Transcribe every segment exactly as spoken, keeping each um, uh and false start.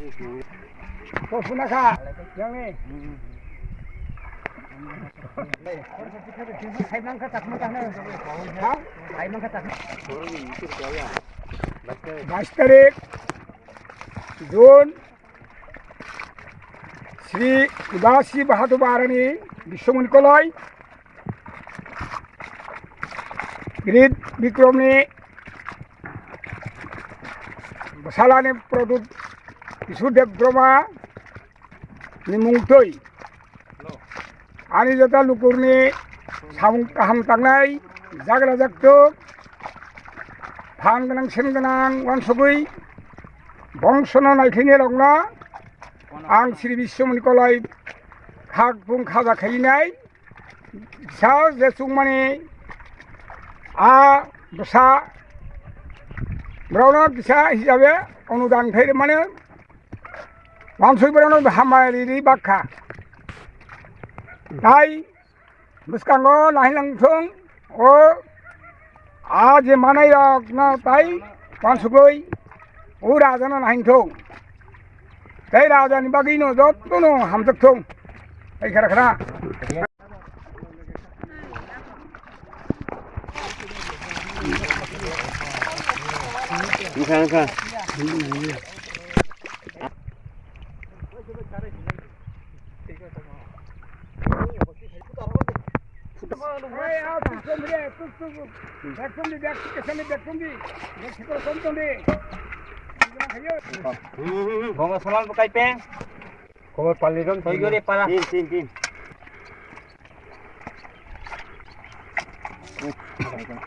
Kok suna kha, yang ni. Hai mangkha tak mangkha na. Ha? Hai mangkha tak. Bais tarik June, Sri Udasi Bahadur Baharani Biswamoni Koloi, Grit Bikromni bwsalani Pradyut Kisu Debbarma ni mungtwi ani jota lukurni samung kaham tangnai jagra jaktuk phan gwnang sen gwnang wansugwi bongsono naikhainai rokno ang Sri Biswamoni Koloi khak bung khaja khainai. Kisa je chukmani a bwsa borokno kisa hisabe onudan khairokmani wansui borokno hambai riri bakha. Tai bwskango nahilang thung o a je manai rokno tai wansugwi o rajano nahi thung. Tai rajani bagwino jotono hamjak thung. Tai khara khara. Wngkha, wngkha. Bongo somal bukai peng. Khobor pali ron. Soi gori para. Tin, tin, tin.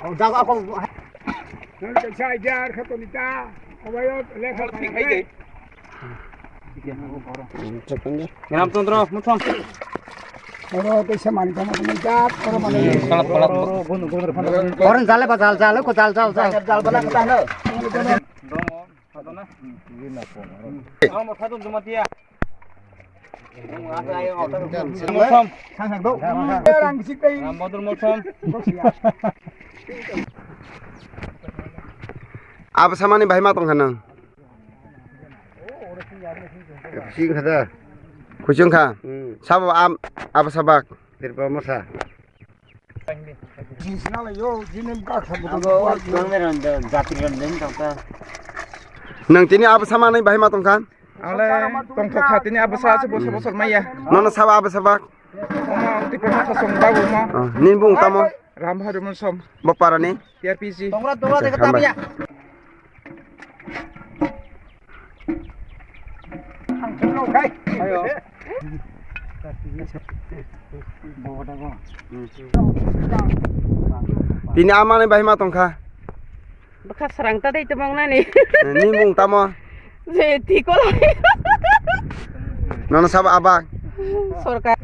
Oh, jaga ako. Nang kaisa ajar khato nita. Obayo lekha. Thik hai de. Ram Chandra, mutham. Oro kaisa mani tamo nita. Oro mani. Salat, salat. Oro jale ba jal, jal ko jal, jal, jal. Jal bana kita na. Dong. Ang mo thadung juma tiya. Mosom. Ram Bahadur Mosom. Abo samani bahai ma tongkha nang? Kuchung kha da. Kuchung kha? Hmm. Sabo am, abo sabak. Tirpa mosa. Nang tini abo sama nai bahai ma tongkha? Ang le tongthok kha, tini abo sa se bosor bosor maya. Nono sabo abo sabak? Omo Tipra Motha song babu mo. Ah, nini bung tamo? Ram Bahadur Mosom. Bo para ni? T R P C. Tongra, tongra, hambai. Tini amani bahai ma tongkha? Bwkha srang ta dei tongmang nani. Ni mung tamo? Je tikol. Nono sabo aba? Sorkar.